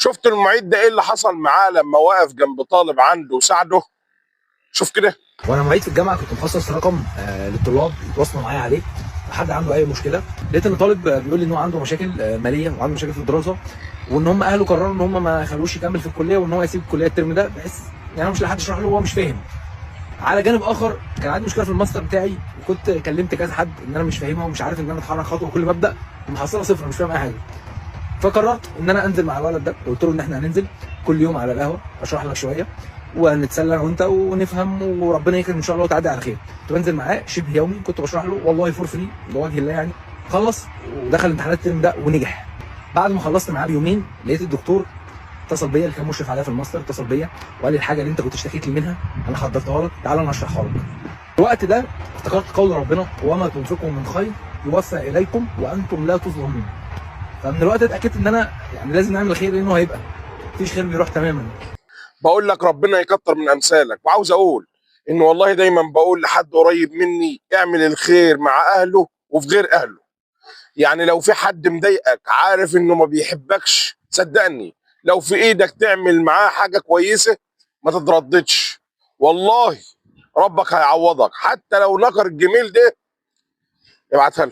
شفت المعيد ده ايه اللي حصل معاه لما وقف جنب طالب عنده وساعده؟ شوف كده. وانا معيد في الجامعة كنت مخصص رقم للطلاب يتواصلوا معايا عليه لو حد عنده اي مشكلة. لقيت ان طالب بيقول لي ان هو عنده مشاكل ماليه وعنده مشاكل في الدراسة، وان هم اهله قرروا ان هم ما يخلوش يكمل في الكلية وان هو يسيب الكلية الترم ده، بحيث يعني مش لاقي حد يشرح له وهو مش فاهم. على جانب اخر كان عندي مشكلة في الماستر بتاعي، وكنت كلمت كذا حد ان انا مش فاهمها ومش عارف ان انا اتحرك خطوة، كل ما ابدا ومحصله صفر، مش فاهم اي حاجة. فقررت ان انا انزل مع الولد ده، قلت له ان احنا هننزل كل يوم على القهوة اشرح لك شوية ونتسلى انا وانت ونفهم، وربنا يكرم ان شاء الله وتعدي على خير. كنت بنزل معاه شبه يومي، كنت بشرح له والله for free لوجه الله يعني. خلص ودخل امتحانات الترم ده ونجح. بعد ما خلصت معاه بيومين لقيت الدكتور اتصل بيا، اللي كان مشرف عليا في الماستر، اتصل بيا وقال لي الحاجة اللي انت كنت اشتكيت لي منها انا حضرتها لك، تعالى انا اشرحها لك. الوقت ده افتكرت قول ربنا: وما تنفقوا من خير يوفى اليكم وانتم لا تظلمون. فمن الوقت ده اتاكدت ان انا يعني لازم نعمل خير، لانه هيبقى مفيش خير بيروح تماما. بقول لك ربنا يكتر من امثالك. وعاوز اقول ان والله دايما بقول لحد قريب مني: اعمل الخير مع اهله وفي غير اهله. يعني لو في حد مضايقك عارف انه ما بيحبكش، صدقني لو في ايدك تعمل معاه حاجة كويسة ما تترددش، والله ربك هيعوضك. حتى لو نكر الجميل ده ابعتها له.